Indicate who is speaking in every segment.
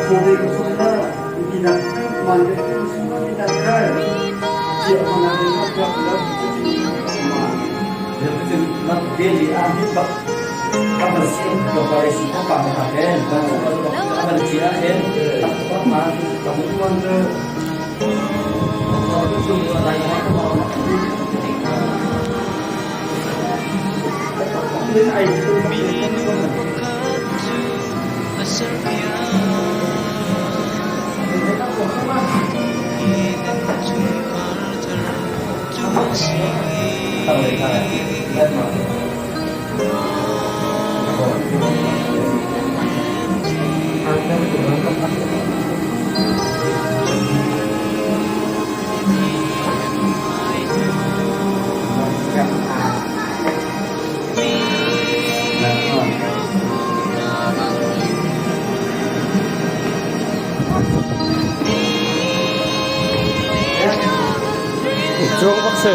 Speaker 1: Minung pakhat cu a serpiak. Eden chungkhar thar cu a si.
Speaker 2: Cuk bak si.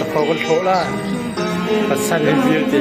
Speaker 2: Cakpho kan thlawh la. Pasal hi vialte.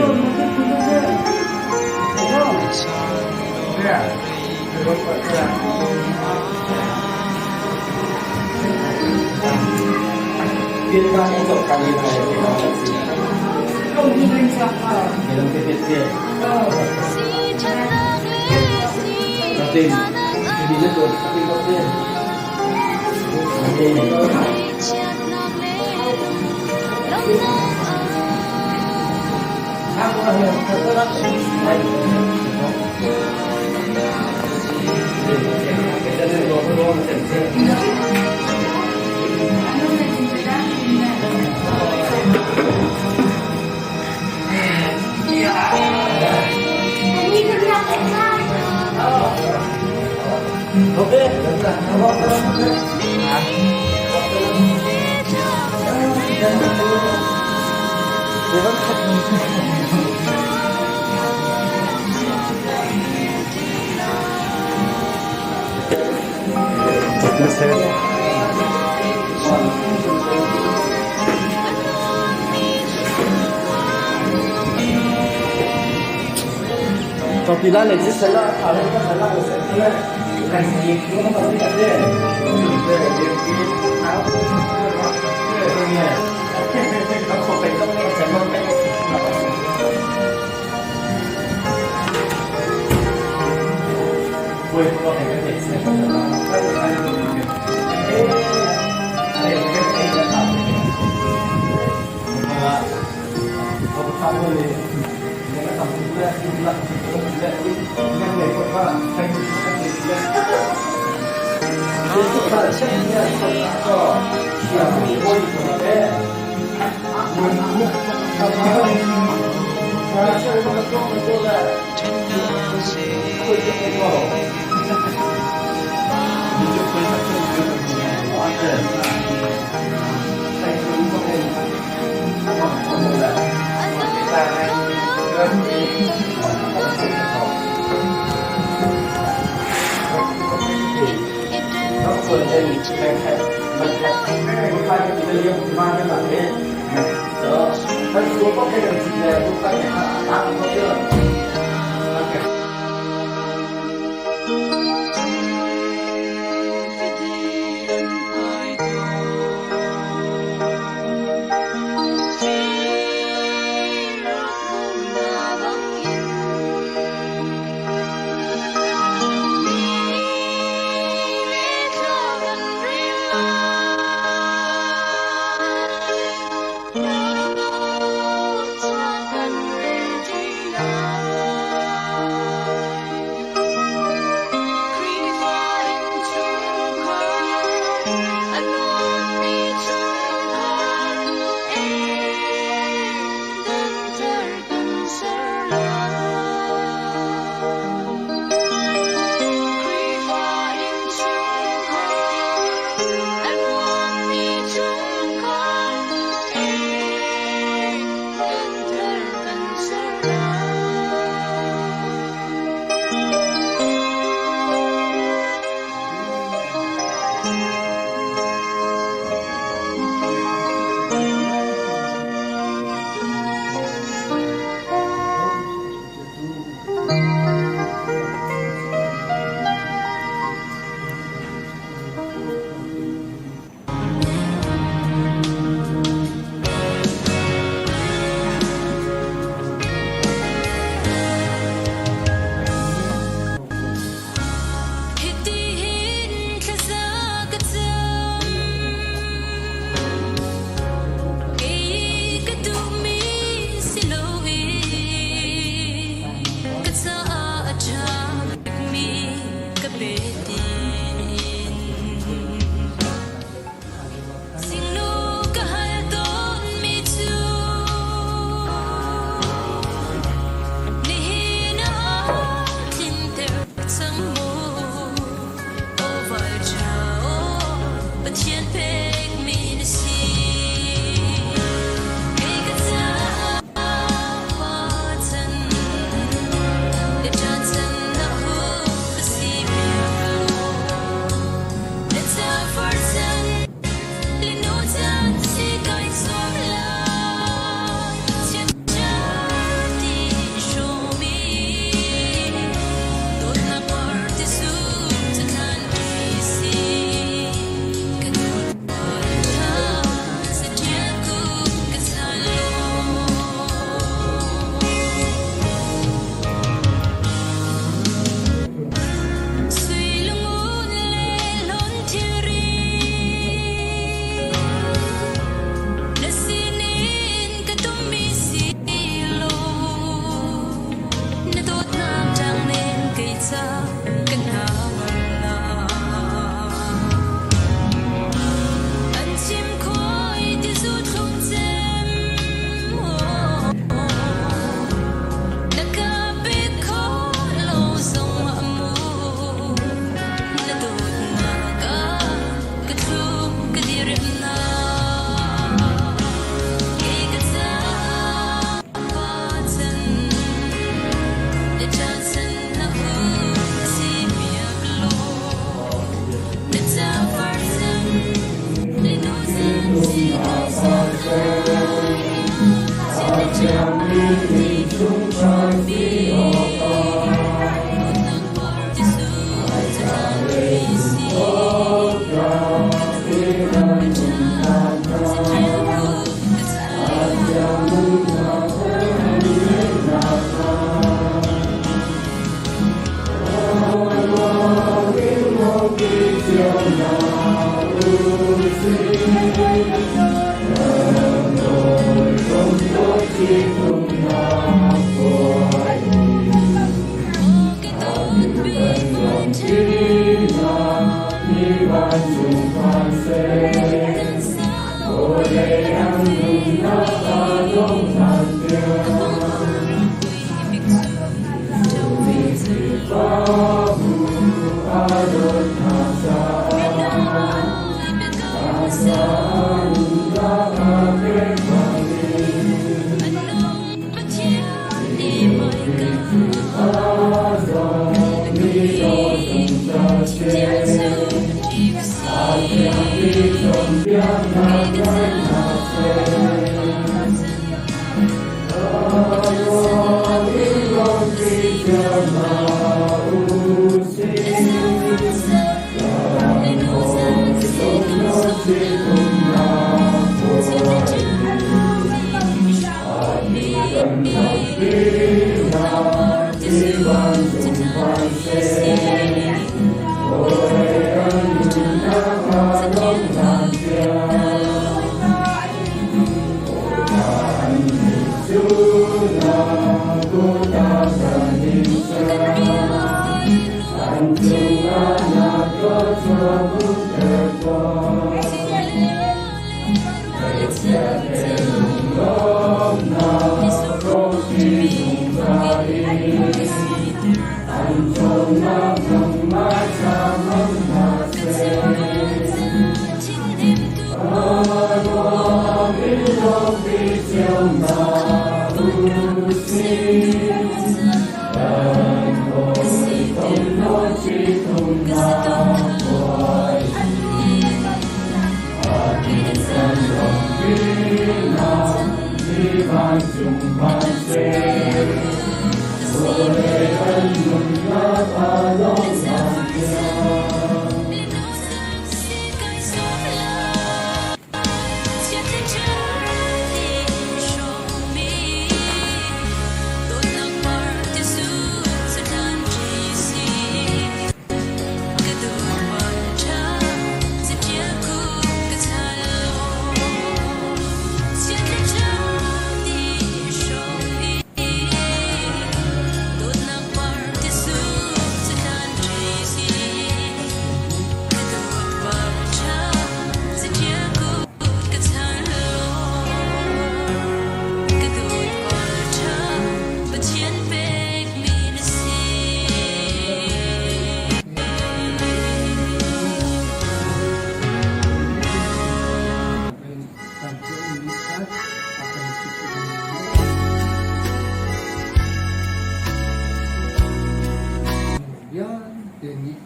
Speaker 3: Vialte nih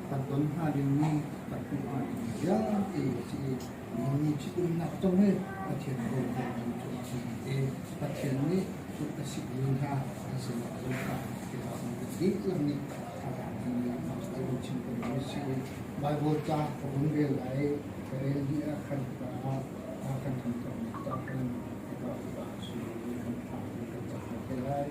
Speaker 3: kan ton hnga dingmi kan hmuh hnga dingmi vialte a si i nihin ṭhitumnak zong hi Pathian rawl cu a si i Pathian nih kut a sihmi hna an sinah zungzal tiah kan dihlak nih thazaang kan laknak Bible chim tawnmi a si i Bible ca ka vun rel lai ka rel dih ah khan hika ah kan ṭhanchonak ca khan hika ah kan tha kan cah te lai.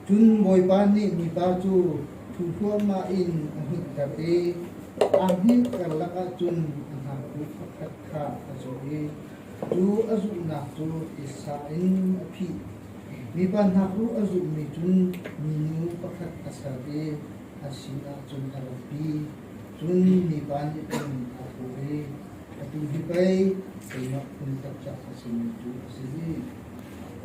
Speaker 3: Cun Bawipa nih mipa cu thu hluahmah in a hngilhter i aa hngilh karlak ah cun a hnakruh pakhat kha a zuh i cu a zuhnak cu titsa in a phih. Mipa hnakruh a zuhmi cun minu pakhat a ser i a sinah cun a ratpi. Cun mipa nih cun aa thawh i, Atu hi pei keimah phun taktak a simi cu a si hi.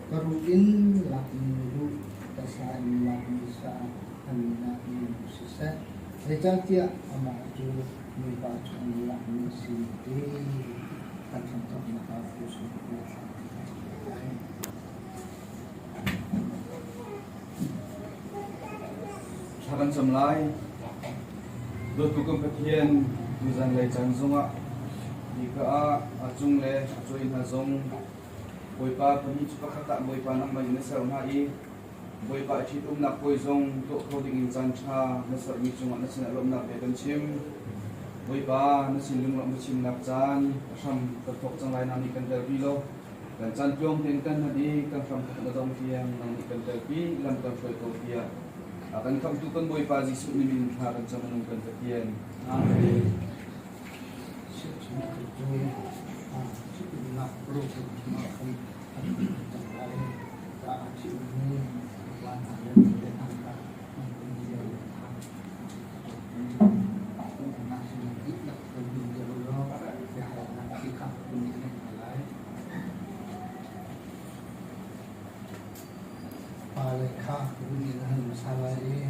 Speaker 3: Ka ruh in lakmi ruh, ka sa in lakmi sa a min ah min siseh, zeicahtiah amah cu mipa chung lakmi a si ti kan hramthawknak ah Jesuh nih a thlah lai.
Speaker 4: Thla kan cam lai. Dawttu kan Pathian, tuzan lei caan zongah hika ah a cung le a cuai hna zong Bawipa pahnih cu pakhat ah Bawipa nangmah in na ser hna i Bawipa i ṭhitumnak puai zong tuah kho dingin caan ṭha na sermi cungah na sinah lawmhnak bia kan chim. Bawipa, na sin lunglawmh biachimnak caan a hram kan thawk cang lai nang nih kan telpi law kan caan tluang tein kan hman i kan hram thawk na dong tiang nang nih kan telpi lam kan hruai ko tiah. A kan khamhtu kan Bawipa Jesuh na min thla kan cam nung kan Pathian.
Speaker 3: Amen. Pale kha vun in an hmasa lai i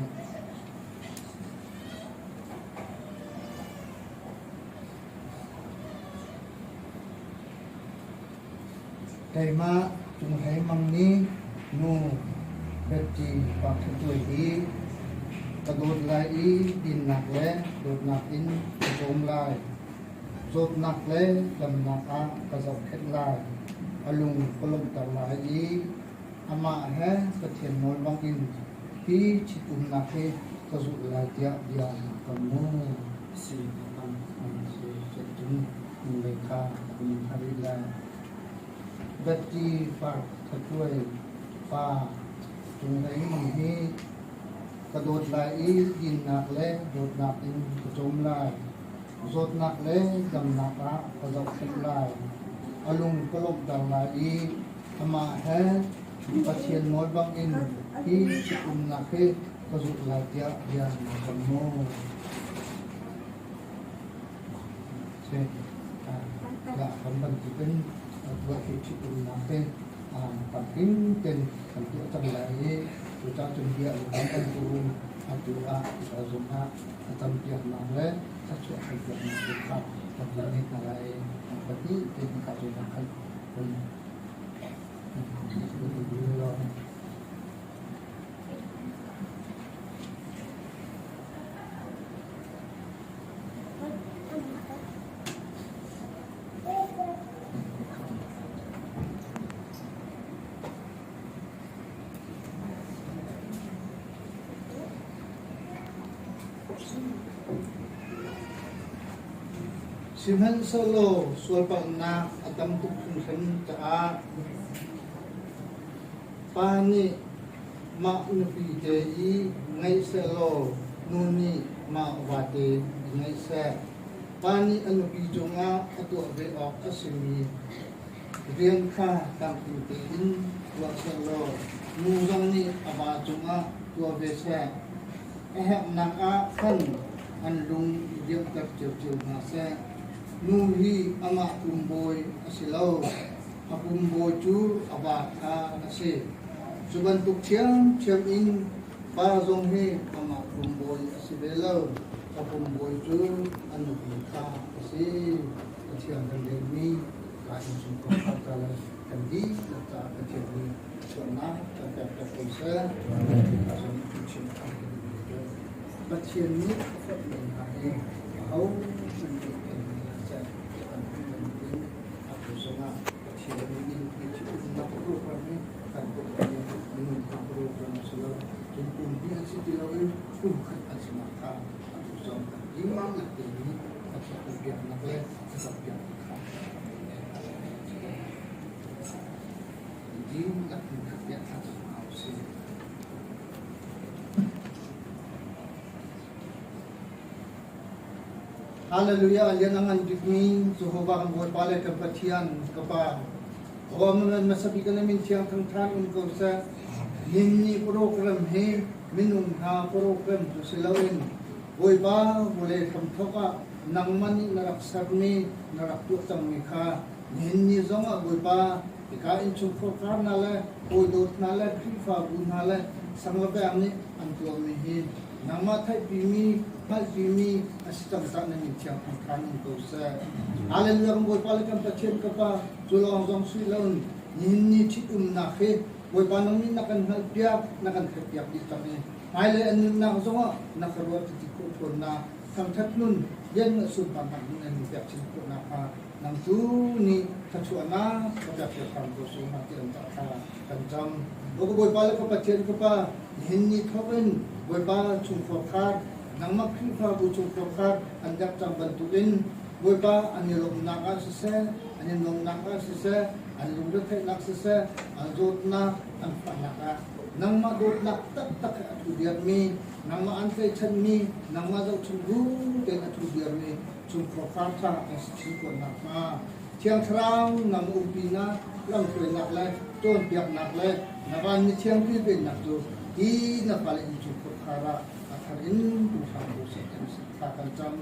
Speaker 3: Keimah Cunghlei Mang nih nu Betty Parthatuai hi ka dawt lai i dinnak le dawtnak in ka cawm lai. Zawtnak le damnak ah ka zohkhenh lai. A lung ka lawmhter lai i amah he Pathian nawl bangin hi ṭhitumnak hi ka zulh lai tiah bia na kam mu. Si cun hnulei kha ka vun har rih lai. Betty Parthatuai pa cunglei mang hi ka dawt lai i dinnak le dawtnak in ka cawm lai. Zawtnak le damnak ah ka zohkhenh lai. A lung ka lawmhter lai i amah he Pathian nawl bangin hi ṭhitumnak hi ka zulh lai tiah bia na kam maw? Kan bantukin tuah hi ṭhitumnak hi tampi ten kan tuah cang lai i cucaah cun bia an kan tuun atu ah zung ah a campiaknak le thluachuah halpiaknak tu kha kan hun ngei hna lai i an pahnih tein hika zawn ah khan hun law. Sihmanhsehlaw sualpalhnak a tam tuk hringhran caah pa nih mah nupi te i ngeih sehlaw nu nih mah vate i ngeih seh. Pa nih a nupi cungah a tuah ve awk a simi rian kha tlamtling tein tuah sehlaw nu zong nih a va cungah tuah ve seh. A herhnak ah khan an lung i riamhter ciocio hna seh. Nu hi amah pum bawi a si lo, a pum bawi cu a va kha a si. Cu bantuk ṭhiamṭhiam in pa zong hi amah pum bawi a si ve lo, a pum bawi cu a nupi kha a si. Pathian kan relmi ka innchungkhar ca le kan dihlak caah Pathian nih sualnak kan pekter ko seh. Pathian nih a forhmi hna hi aho hmanh nih kan seh kan bantukin atu zongah Pathian nih in hi thil program hi kan tuahmi minung hna program a si lo. Cun kum hnih an si ti loin kum khat an si nak kha atu zong kan dihlak tein Pathian biaknak le thlacam piaknak kha dihlak in khat tiah thlacam hna u sih. Hallelujah lian a ngan bikmi Jehovah kan Bawipa le kan Pathian ka Pa Aw hmasa bik na min thiang thangṭhan um ko seh. Nin ni program hi minung hna program cu si loin Bawipa vawlei hramthawk ah nangmah nih na rak sermi na rak tuah cangmi kha nihin ni zongah Bawipa hika innchungkhar kar hna le hawi dawt hna le Khrihfabu hna le sanglabeng nih an tuahmi hi nangmah theihpimi hngalhpimi a si cang cah na min thiang thangṭhan um ko seh. Hallelujah kan Bawipa le kan Pathian ka Pa cu lawng zong si loin nihin ni ṭhitumnak hi Bawipa nang nih na kan hngalhpiak na kan theihpiak dih cang i hmailei an nunnak zongah na ka ruat ti khawh ṭhawnnak thangṭhat nun lian sunparnak nun an in pek chin khawh nakhnga nang tu nih thluachuahnak ka pek piak hram ko sung hna ti an cah kha kan cam. Aw ka Bawipa le ka Pathian ka Pa, nihin ni thawk in Bawipa chungkhar khar nangmah Khrihfabu chungkhar khar an dek cang bantukin Bawipa an i lawmhnak ah siseh, an i nuamhnak ah siseh, an lungretheihnak siseh, an zawtnak, an fahnak ah. Nangmah dawtnak taktak he a ṭhu diarmi, nangmah an tlaihchanmi, nangmah zohchun bu tein a ṭhu diarmi chungkhar ṭha an si chin khawh nakhnga Thiang Thlarau nang umpinak, lamhruainak le cawnpiaknak le na vanmi thiang kilvennak cu hi na fale innchungkhar khar ah a thar in tu hram ko seh kan thla kan cam.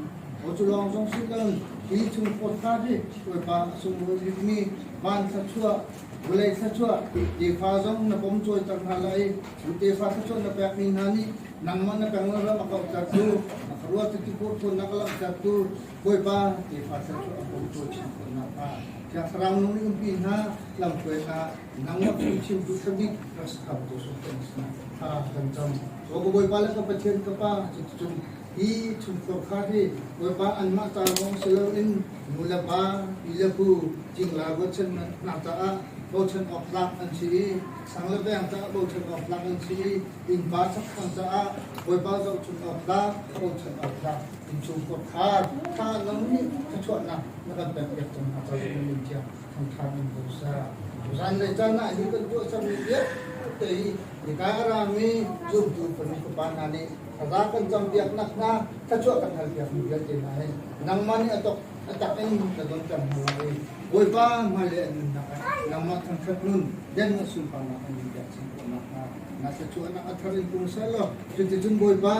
Speaker 3: Aw cu lawng zong si loin hi chungkhar khar hi Bawipa a sunglawi bikmi van thluachuah, vawlei thluachuah, tefa zong na pom cawiter hna lai i cu tefa thluachuah na pekmi hna nih nangmah na peng ram a kauhtertu, a khuaruah titikhur ṭhawnnak a langhtertu Bawipa tefa thluachuah a bawmtu chin khawh nakhnga Thiang Thlarau nung nih umpi hna lamhruai hna nangmah phungchimtu ṭhabik rak si hram ko sawh kan sinah thla kan cam. Aw ka Bawipa le ka Pathian ka Pa cuticun hi chungkhar kha hi Bawipa anmah ca lawng si loin nu le pa pi le pu cingla ruahchan hna caah bochan awk tlak an si i sang le veng caah bochan awk tlak an si i innpa chakthlang caah Bawipa zohchun awk tlak bochan awk tlak innchungkhar kha thla nang nih thluachuahnak na kan pekpiak cang hna ca min thiang thangṭhat in ko seh. Zanlei caan ah hi kan tuah cangmi vialte hi hika a rami zumtu fanu fapa hna nih thaza kan campiaknak hna thluachuah kan halpiakmi vialte hna hi nangmah nih a tok a tak in na donter hna lai i Bawipa hmailei an nunnak ah nangmah thangṭhat nun den a sunparnak an in pek chin khawh nakhnga na thluachuahnak a thar in tlung seh law cuticun Bawipa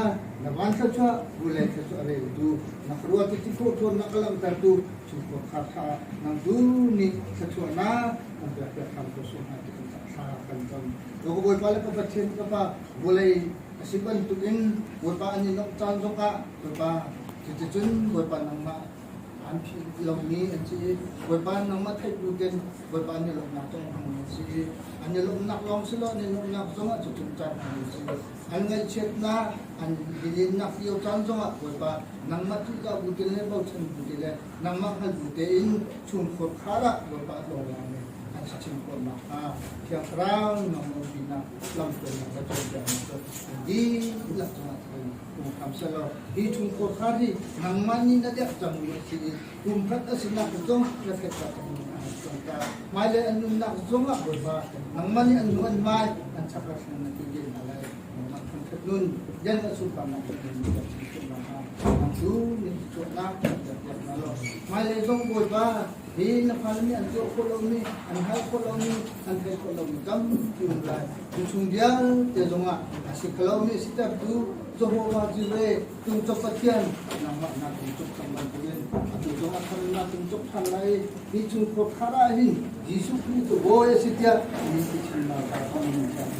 Speaker 3: na van thluachuah vulei thluachuah a reltu na khuaruah ti khawh ṭhawnnak a langhtertu chungkhar kha kha nang tu nih thluachuahnak kan pekpiak hram ko sawh hna ti kan thla kan cam. Ka Bawipa le ka Pathian ka Pa vawlei a si bantukin Bawipa an i lawmh caan zongah Bawipa cuticun Bawipa nangmah an philh lomi an si i Bawipa nangmah theih bu ten Bawipa an i lawmhnak zong hmang an si i an i lawmhnak lawng si lo an i lawmhnak zongah cucun caan hmang an si. An ngaihchiatnak an lilennak lio caan zongah Bawipa nangmah ṭihzah bu te le bochan bu te le nangmah hngal bu tein chungkhur khar ah Bawipa a tlawng laimi an si chin khawh nakhnga Thiang Thlarau nangmah umpinak lamhruainak le cawnpiaknak cu an dihlak cungah thlen kum hram selaw hi chungkhur khar hi nangmah nih na derh cangmi a si i kum khat a sinak zong na fekter cangmi a si cang ta hmailei an nunnak zongah Bawipa nangmah nih an hnu an hmai an chak rak na ti te hna lai nangmah thangṭhat nun yan a sunparnak kan nakhnga nang cu min chuahnak kan piak hna law hmailei zong Bawipa hi na fale nih an tuah khawh lomi an hngalh khawh lomi an theih khawh lomi tampi um lai cu chung vialte zongah a si kholomi sitertu Jehovah Jireh tungcok Pathian nangmah na tungcok cang bantukin atu zong a thar na tungcok ṭhan lai hi chung khua khar ah hin Jesuh Khrih cu Bawi a si tiah mi ti chimnak ca kong in thiang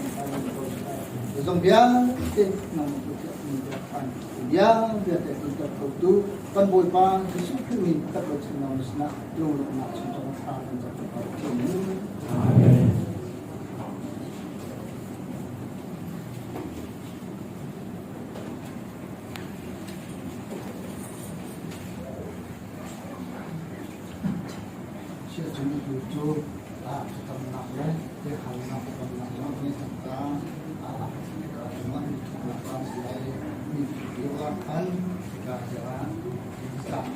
Speaker 3: zong vialte nangmah tu thiah mi biak ṭhan bia vialte tunter khotu kan Bawipa Jesuh Khrih min kan bochan na sinah lunglawmhnak chung cang thla kan cam ko. Amen. Siacun tu cu thlacamnak le biahalnak thlacamnak zong hi tangka cungah mi thuknak a si lai i mi lio ah khan hika ah tlak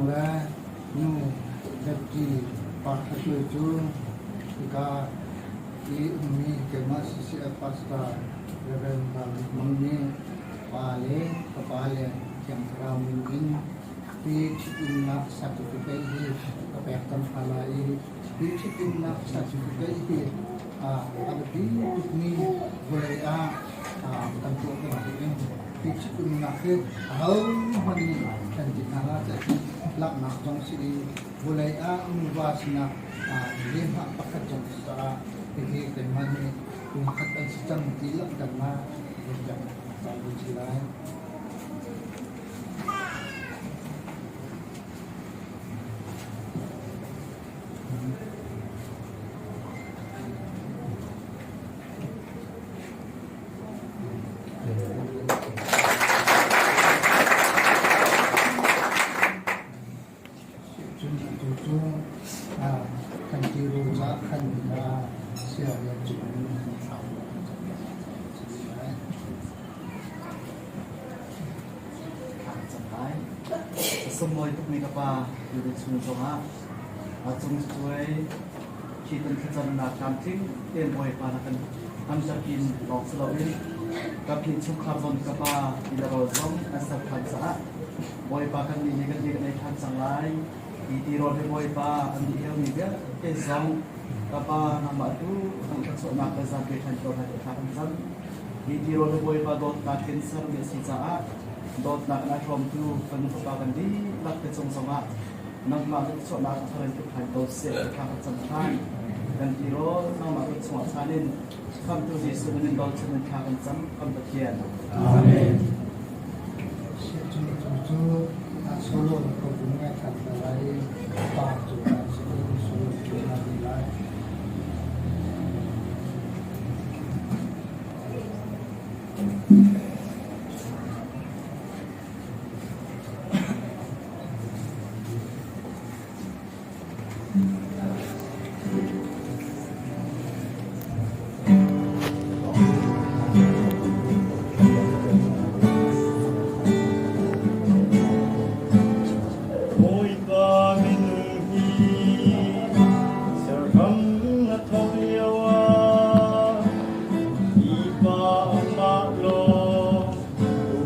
Speaker 3: Cung le nu Betty Par Thla Cuai cu hika i ummi keimah CCF pastor Rev. Val Bik Mang nih Pa le Fapa le Thiang Thlarau min in hi ṭhitumnak certificate hi ka pek cang hna lai i hi ṭhitumnak certificate hi a biapi tukmi vawlei ah kan tuah bantukin hi ṭhitumnak hi ahohmanh nih kan ti hna hlah seh ti laknak zong si i vawlei ah nuva sinak lehmah pakhat zong si caah hihi keimah nih pumkhat an si cang ti langhternak vun kan si lai. Cun atu cu kan tirawl caah khan sia rian cu kan thlau lai.
Speaker 5: Sunglawi tukmi ka pa tuni chung zongah a cung cuai khi kan thlacamnak tlamtling tein Bawipa na kan hamterkin lawng si loin ka phi chungkhar zong ka pa ti le rawl zong an ser ṭhan caah Bawipa kan nih nih kan nih kan ei ṭhan cang lai. Hi tirawl hi Bawipa an nih heumi vialte zong ka pa nangmah tu kan thluachuahnak le zapi ṭhan ko hna thla kan cam. Hi tirawl hi Bawipa dawtnak in sermi a si caah dawtnak in a hrawmtu kan fapa kan dihlak te cung zongah nangmah thluachuahnak thar in ṭhan ko seh thla kan cam ṭhan. Kan tirawl nangmah kut chungah chan in Khamhtu Jesuh min in dolchan in thla kan cam kan Pathian.
Speaker 3: Amen. Cu cu solo ko bung ngai than hna lai pa cu kan si solo cu na di lai.
Speaker 6: Bawipa minung hi serhram na thawk lio ah mipa amah lawng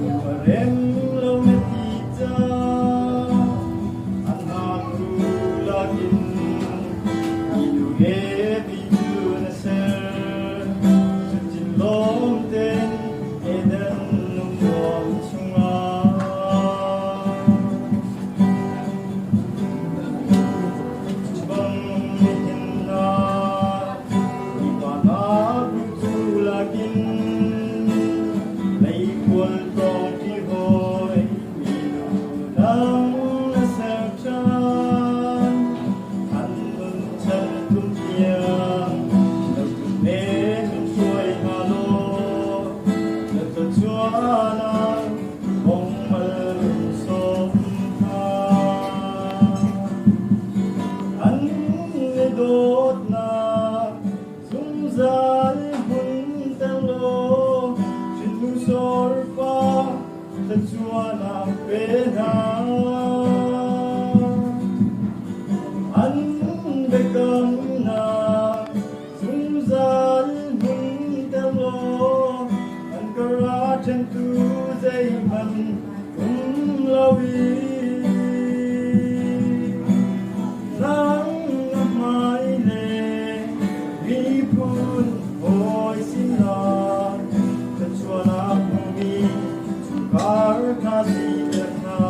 Speaker 6: um a rem lo na ti cang. An hangtu lakin milu he mi cu na ser. Cutin lawm tein Eden lungnuam chungah. Cu bang nihin ah mipa hna tu lakin leikual tawng ṭi hawi minu dang na ser ṭhan. An nun chan tum tiang na kut he min hruai hna law na thluachuahnak kong mal min sawm hna. An i dawtnak zungzal hmunter law Chinnu sorpa thluachuahnak pe hna. An biakamnak zungzal hmunter law an ka ra ṭhentu zeihmanh um lo i nang na hmai le miphun hawi sinah thluachuahnak hmumi chungkhar kha siter hna.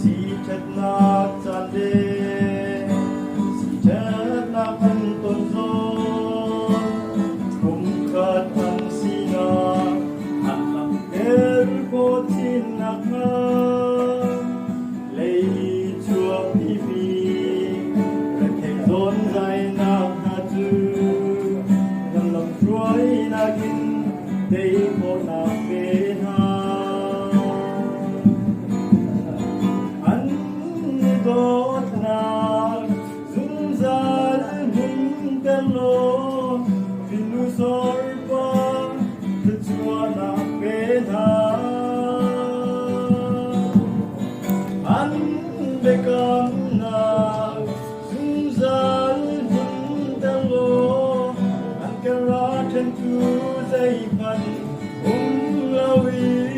Speaker 6: Siṭhatnak caan le siṭhatnak an ton zawn kumkhat an sinak an langhter khawh chin nakhnga lei chuakpimi rethei zawnzainak hna cu nan lamhruainak in tei khawhnak pe hna. An i dawtnak zungzal hmunter law finu sorpa thluachuah hna. An biakamnak zungzal hmunter law an ka ra ṭhentu zeihmanh um loin.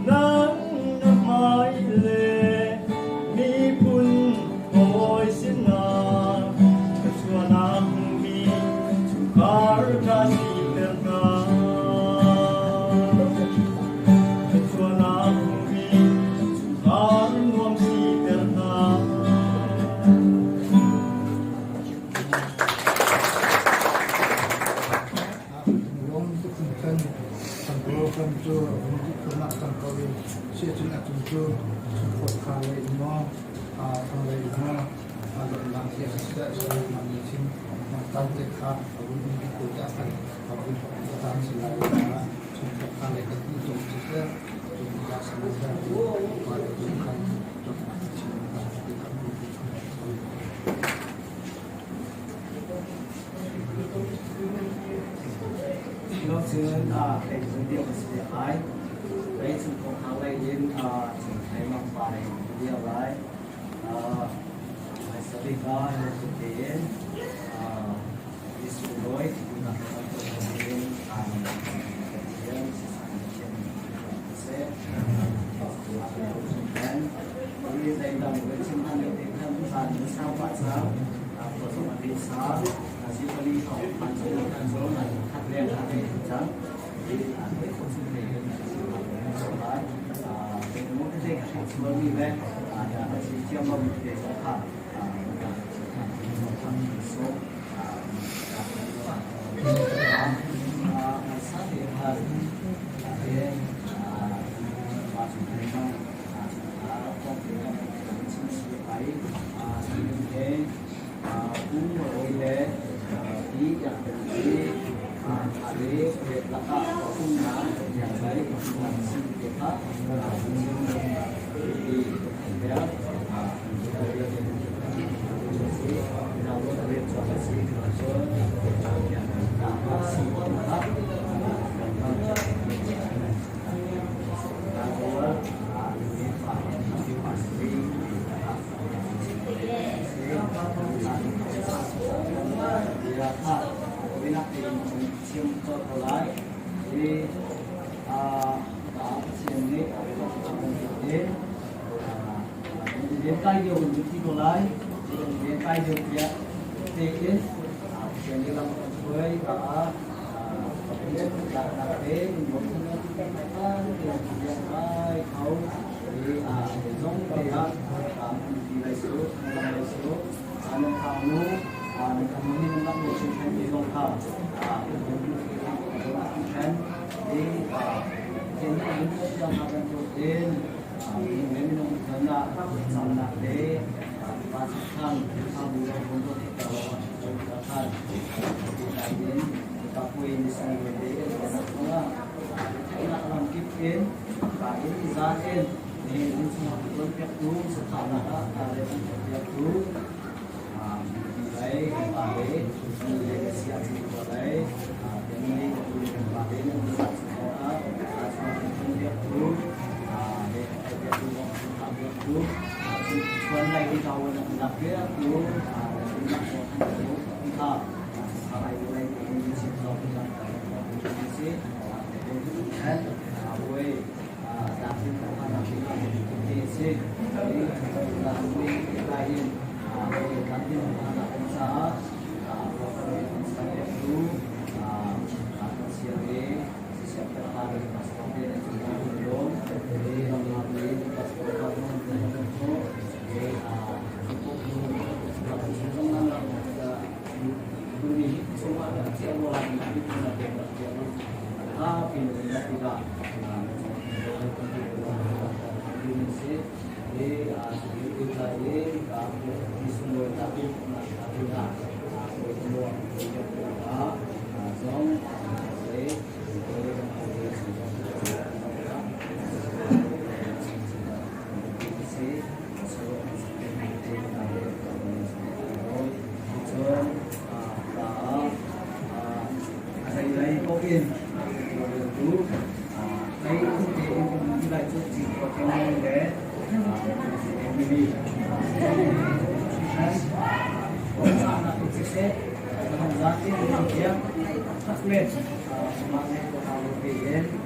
Speaker 6: Nang na hmai le miphun hawi sinah thluachuahnak hmumi chungkhar ṭha siter hna. Thluachuahnak hmumi chungkhar nuam siter hna.
Speaker 3: Lawm tuk hringhran. Kan program cu a vung dih thluahmah cang ko i siahcun a cung cu chungkhar kha lei in maw, thang lei in maw, lawmhnak he siseh sawinak nih chin caan te kha a vun um dih ko tiah khan a vun caan si lai caah chungkhar kha lei kan hmuh cawm siseh, cun ya siseh, pa lei zong khan lawmhnak chim te kha hmuh dih.
Speaker 5: Cun kei cu dir ka si ve lai. Kei chung thawngthang lei in chungthei mangpa lei in ka dir lai. Hmaisa bik ah lungthin tein Jesuh lawi duhnak kan tuah in Pathian Pathian siseh zeidang kan chim hna te khan zan na sau pah cang khua zong a ti sa zipali thong phan chung kan zo na khat leng kha te cang i an te kho chung te kan chim hna ko lai te mu te ka theih chual mi le ya ka chim thiam lo mi te zong kha so sa te kha
Speaker 7: Kai deuh in ti ko lai kai deuh tiah tein Pathian nih lam a kan hruai caah Pathian laknak te zong te ah ti lai su lam lai su nan thau nu nan thau nu nan lam lo chin than ti zong kha than i Pathian nih a lung a bantukin minung na camnak le pa khan bu lo bun to thek lo khan in ka pui ni sung le te na thonga theihnak lam kip in ka in zan in ni in chung ton piak tu sa na ka le piak tu lai pa le ni le sia chi ko lai ni le pa le ni sa chu a chung piak tu le piak tu piak tu chuan lai ni tau na nak piak tu nak ko kha ai lai ni chi zo ka si wei da tin ko ha na ti si ni lai in da tin ko ha na sa tu sia le siap ka le pastor te na chu na lo le ram la le pastor ka no na no ko le a ko nu ka chu jong na na ka ni chuma da chia lo la ni ni na te ka chia lo a pi na ti ga ni se le a su ni ka le ka ni su lo ta pi na ta na a ko lo a zong le Lei paoh in tawlreltu hlei tein um lai cu Cinkhua family le family cahnak in siseh, zan in tiang taktak le mah le khuahau tein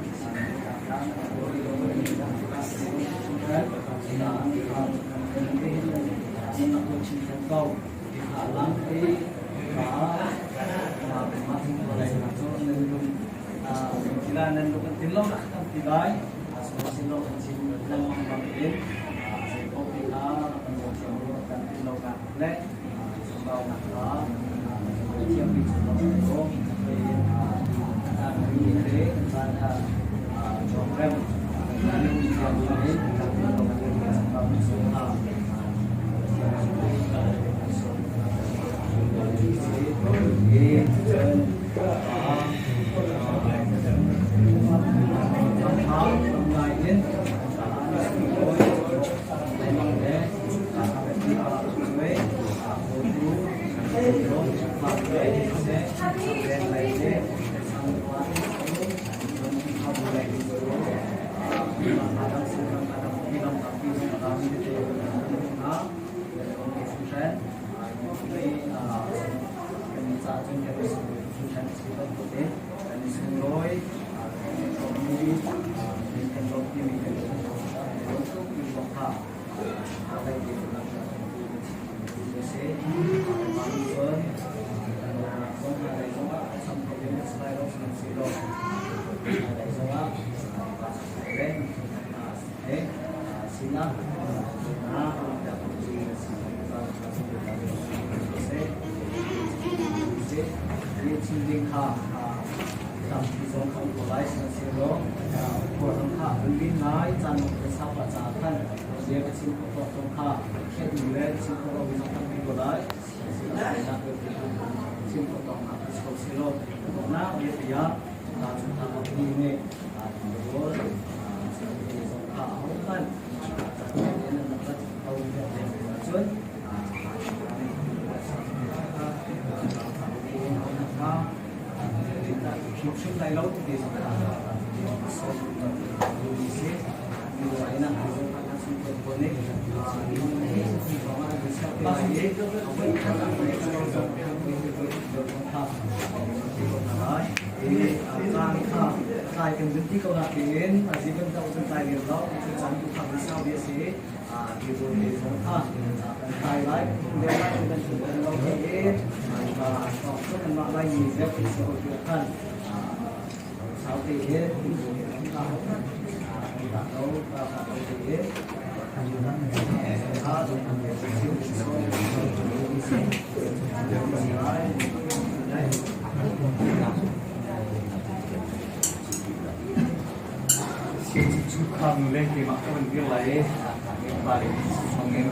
Speaker 8: Chungkhar nu le keimah ka van dir lai i pa le chungin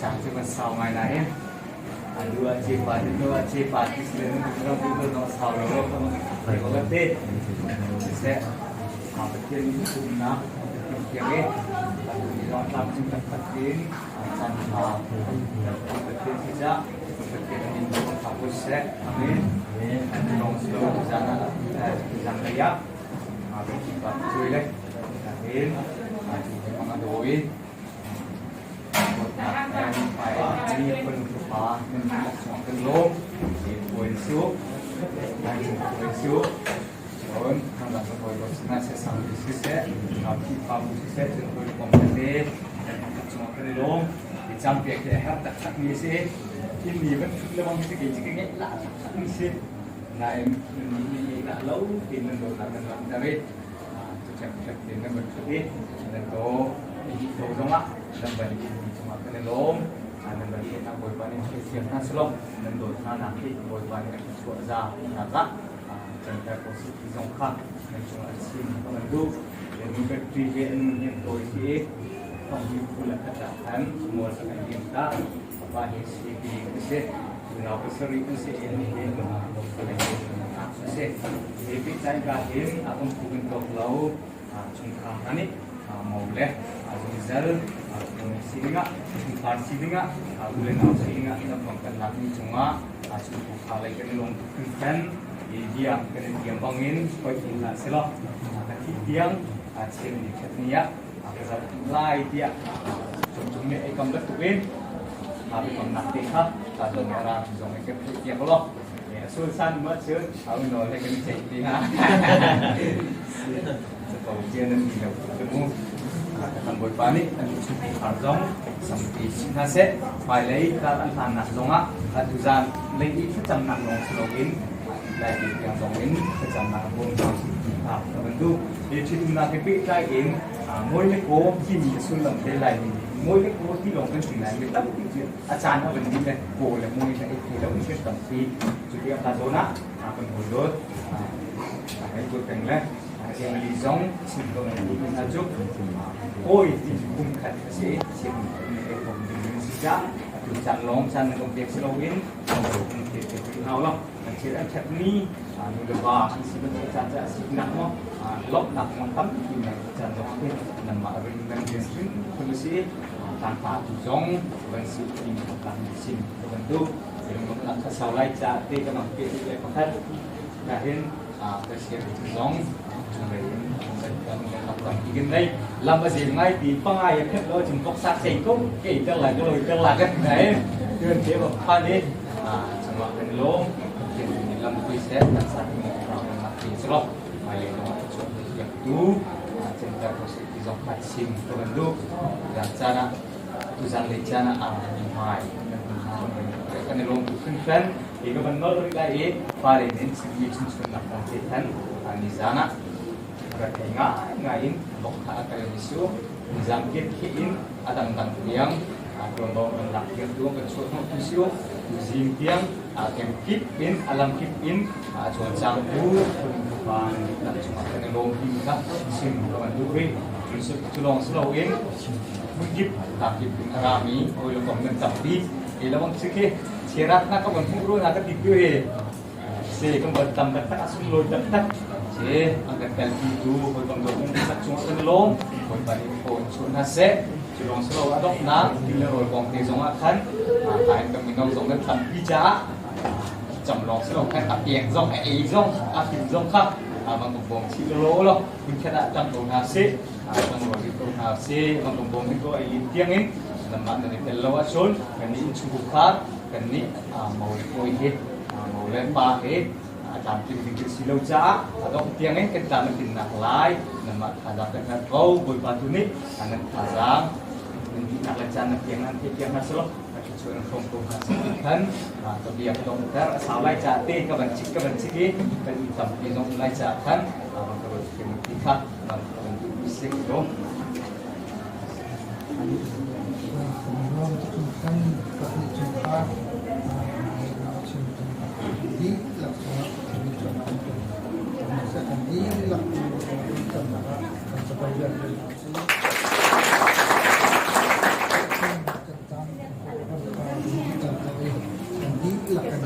Speaker 8: caan cu kan sau ngai nain adu ah cepa ti tu ah cepa ti si le ram tu kan sau lo lo kan ko kan te siseh Pathian nih umnak Pathian thiang i atu ni zong tlamtling taktak in caan ṭha Pathian si cah Pathian min thangṭhat ko siseh. Amen. Lawng si lo zan ah zan lei ah pa cuai le hin mang a dawi mi phun pa nan chung kan lawm puai su puai su cun kan hawi ko sinah seh siseh Khrihfabu siseh cun hawikom tete kan cungah kan i lawm. I campiak hi a herh taktak mi a si. Inn van thut le bang hi kei cu ka ngeih lah taktak mi si. Nain nan nih ngeih lah lo tein nan dawtnak nan langhter i cu ṭhiamṭhiam tein nan van thut i nan taw i to zongah nan van i mi cungah kan i lawm. Nan van theihnak Bawipa nih thilthiam hna selaw nan dawt hna nak hi Bawipa nih a thluachuah za nak ah canter ko seh ti zong kha nan cungah a chim ka van duh. Nu battery he an nun hian tawi si i thongmi phu le khat ah khan mual a kan liam ta. Papa hi CB kan si. Unau pasarih kan si i ani hi a si. Hi pehtlai ka hin a kan phu kan tawk lo. Chungkhar hna nih mo le zungzal si dingah chungkhar si dingah u le nau si dingah lam kan lakmi cungah chungkhar lei kan i lawm tuk hringhran. Hi bia kan in tiam bangin hoi in hlah selaw ka thih tiang chin ni khat ni ah ka zoh lai tiah cung nih ei kam bantuk in biakamnak te kha ka zong ra zong in kan theih piak law a sul san ma cun au nawl he kan i ceih ti ha capo cia nan ti lo cu mu kan bawipa nih an chungkhar zong sampi si hna seh hmailei kar an hlannak zongah tuzan lei i thlacamnak lawng si loin lai ti tiang zong in thlacamnak a bawm ti kha ka van duh. Hi ṭhitumnak he pehtlai in mawi le kaw timi a sullam te Laimi nih mawi le kaw ti lawng kan ti nain mi tampi cu a caan a van dih le kaw le mawi le ei thei lo in kan tampi. Cu tiang ka zawn ah kan hawi dawt kan dawt peng le Emily zong chim ko nan duh hna cu kawi ti cu kum khat a si chim ei khom ding in si cah atu caan lawng caan nan kan pek si loin kan pek te hau lo an thil an ṭhat mi nu le va an si bantuk caan ca sinak maw lawmhnak maw tampi nan caan zong ah nanmah ring nan rian hrim khun a si tlangpa tu zong van si ti kan sim ka bantuk lunglawmhnak kha sau lai ca te ka mang pe le pakhat ka hin ka share zong cunglei in kan tampi kan nei lam a zem ngai ti pangai a phet lo cun bok sak sei ko ke ter lai ko ter la kan nei tuan te ba phan i chungah kan lawm lam pui se kan sak mi nak ti selo mai le dong chu yak tu center ko se ti zong khat sim to kan du dan chana tu zan le chana a mai kan lawm tu fin fen i ka van nol ri lai i fa le nin mi chung chung nak kong te than ni zana rak thei ngai ngai in bok kha a kal mi su nizam kit khi in a dang dang tiang tuanvo kan lak piak tu kan chuah hnawh tu siu tu zing tiang kem kip in alam kip in chuan chang tu pan nak chungah kan i lawm ti kha sim ka van duh rih cu lawng si loin hmun kip ta kip in a rami oi le kom nan tampi e lawang si khi chirat na ka van hmuh ru na ka ti tu he se kan van tam taktak a sunglawi taktak se an kan kalpi tu hawi bang do um sak chung kan lawm hawi pa nih phone chuah hna seh cu lawng si lo a donghnak ti le rawl kong te zong ah khan kain kan mino zong kan tampi caah cam lawng si lo khan a pek zong a ei zong a him zong kha bang ko bawm chih lo lo kun khat ah tang ko hna seh bang ro ko hna seh bang ko bawm ko ai lim tiang in namah nan i tel lo ahcun kan nih innchungkhar khar kan nih mo le kawi he mo le pa he a tlamtling ding kan si lo caah a dongh tiang in kan tlam an tinnak lai nanmah thazaang kan herh ko Bawipa tu nih nan thazaang nan dihnak le caan nan piang nan theih piak hna selaw a thluachuah nan hrawm ko hna seh ti khan ka bia ka donghter a sau lai caah te ka van chik ka van chik i kan i tampi zong lai caah khan van ka ruat ti kha van ka van duh sing ko.
Speaker 3: Dihlak kan